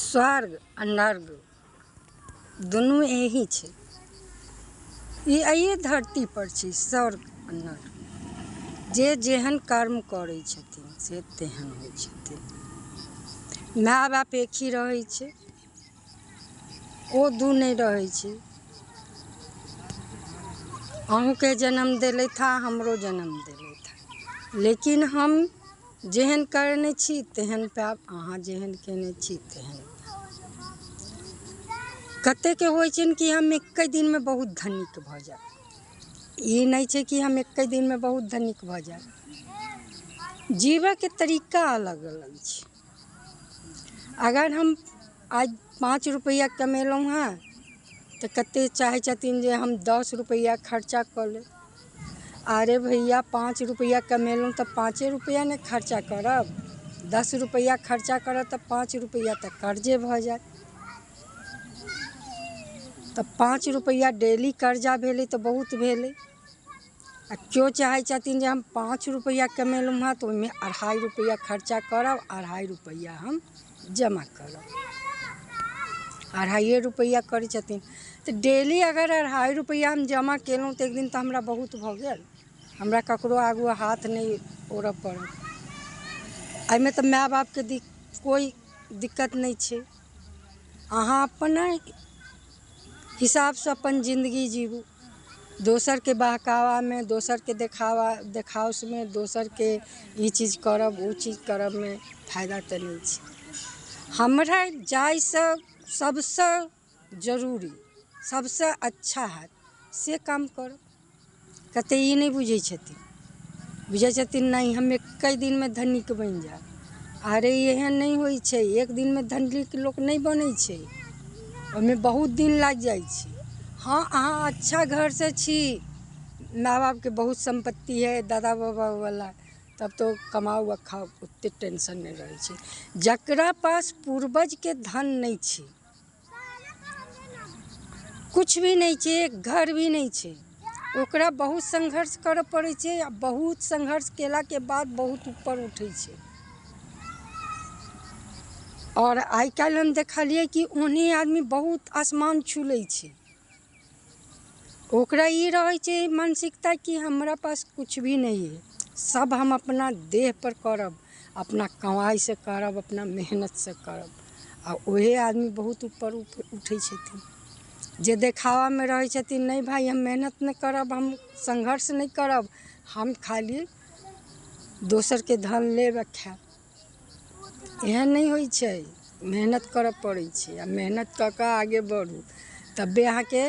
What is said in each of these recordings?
स्वर्ग आ नर्क दुनू एही छै। ई एहि धरतीपर छै स्वर्ग आ नर्क। जे जेहन कर्म करै छथिन से तेहन होइ छथिन। माय बाप एक ही रहै छै, ओ दू नहि रहै छै। अहूँके जन्म देलथि हँ, हमरो जन्म देलथि हँ, लेकिन हम जेहन करने छी तेहन पायब, अहाँ जेहन केने छी तेहन। कतेकके होइ छनि कि हम एक्के दिनमे बहुत धनिक भऽ जायब। ई नहि छै कि हम एक्के दिनमे बहुत धनिक भऽ जायब। जीबऽके तरीका अलग अलग छै। अगर हम आज 5 रुपैआ कमेलहुँ हँ तऽ कतेक चाहै छथिन जे हम 10 रुपैआ खर्चा कऽ लेब। अरे भैया, 5 रुपैआ कमेलहुँ तऽ 5 रुपैआ ने खर्चा करब। 10 रुपैआ खर्चा करब तऽ 5 रुपैआ तऽ कर्जे भऽ जायत। तऽ 5 रुपैआ डेली कर्जा भेलै तऽ बहुत भेलै। आ केओ चाहै छथिन जे हम 5 रुपैआ कमेलहुँ हँ तऽ ओहिमे 2.5 रुपैआ खर्चा करब, 2.5 रुपैआ हम जमा करब। 2.5 रुपैआ करै छथिन तऽ डेली अगर 2.5 रुपैआ हम जमा केलहुँ तऽ एक दिन तऽ हमरा बहुत भऽ गेल, हमरा ककरो आगू हाथ नहि ओरऽ पड़त। एहिमे तऽ माय बापके कोइ दिक्कत नहि छै। अहाँ अपना हिसाबसँ अपन जिन्दगी जीबू, दोसरके बहकावामे, दोसरके देखावा देखाउसमे, दोसरके ई चीज करब ओ चीज करबमे फायदा तऽ नहि छै। हमरा जाहिसँ सबसँ जरूरी सबसँ अच्छा हैत से काम करब। कतेक ई नहि बुझै छथिन, बुझै छथिन नहि हम एक्के दिनमे धनिक बनि जायब। अरे एहन नहि होइ छै, एक दिनमे धनिक लोक नहि बनै छै, ओहिमे बहुत दिन लागि जाइ छै। हँ, अहाँ अच्छा घरसँ छी, माय बापके बहुत सम्पत्ति हइ, दादा बाबावला, तब तो कमाउ आ खाउ, ओतेक टेंशन नहि रहै छै। जकरा पास पूर्वजके धन नहि छै, कुछ भी नहि छै, एक घर भी नहि छै, ओकरा बहुत संघर्ष करऽ पड़ै छै। आ बहुत संघर्ष केलाके बाद बहुत ऊपर उठै छै। आओर आइ काल्हि हम देखलियै कि ओहने आदमी बहुत आसमान छू लै छै। ओकरा ई रहै छै मानसिकता कि हमरा पास कुछ भी नहि हइ, सब हम अपना देहपर करब, अपना कमाइसँ करब, अपना मेहनतसँ करब। आ ओहे आदमी बहुत ऊपर उठै छथिन। जे देखावामे रहै छथिन, नहि भाइ हम मेहनत नहि करब, हम संघर्ष नहि करब, हम खाली दोसरके धन लेब आ खायब, एहन नहि होइ छै। मेहनत करऽ पड़ै छै आ मेहनत कऽ कऽ आगे बढ़ू, तबे अहाँके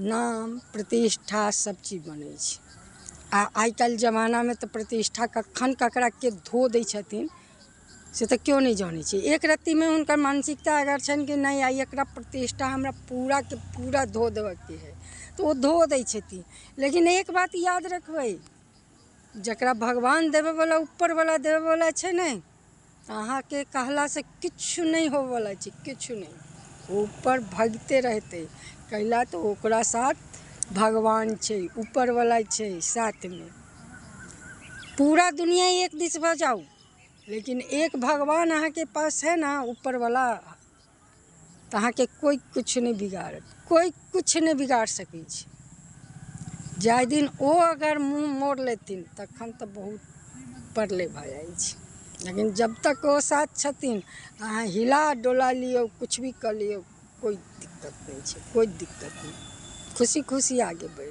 नाम प्रतिष्ठा सब चीज बनै छै। आ आइ काल्हि जमानामे तऽ प्रतिष्ठा कखन ककरा के धो दै छथिन से तऽ केओ नहि जानै छै। एक रत्तीमे हुनकर मानसिकता अगर छनि कि नहि आइ एकरा प्रतिष्ठा हमरा पूराके पूरा धो देबऽके हइ, तऽ ओ धो दै छथिन। लेकिन एक बात याद रखबै, जकरा भगवान देबयवला ऊपरवला देबयवला छै ने, अहाँके कहलासँ किछु नहि होबऽवला छै, किछु नहि। ओ ऊपर भगिते रहतै, कैला तऽ ओकरा साथ भगवान छै, ऊपरवला छै साथमे। पूरा दुनिया एक दिस भऽ जाउ, लेकिन एक भगवान अहाँके पास है ना ऊपरवला, तऽ अहाँके कोइ किछु नहि बिगाड़त, कोइ किछु नहि बिगाड़ सकै छै। जाहि दिन ओ अगर मुँह मोड़ लेथिन तखन तऽ बहुत प्रलय भऽ जाइ छै। लेकिन जब तक ओ साथ छथिन, अहाँ हिला डोला लियौ, कुछ भी कऽ लियौ, कोइ दिक्कत नहि छै, कोइ दिक्कत नहि, खुशी खुशी आगे बढ़ि।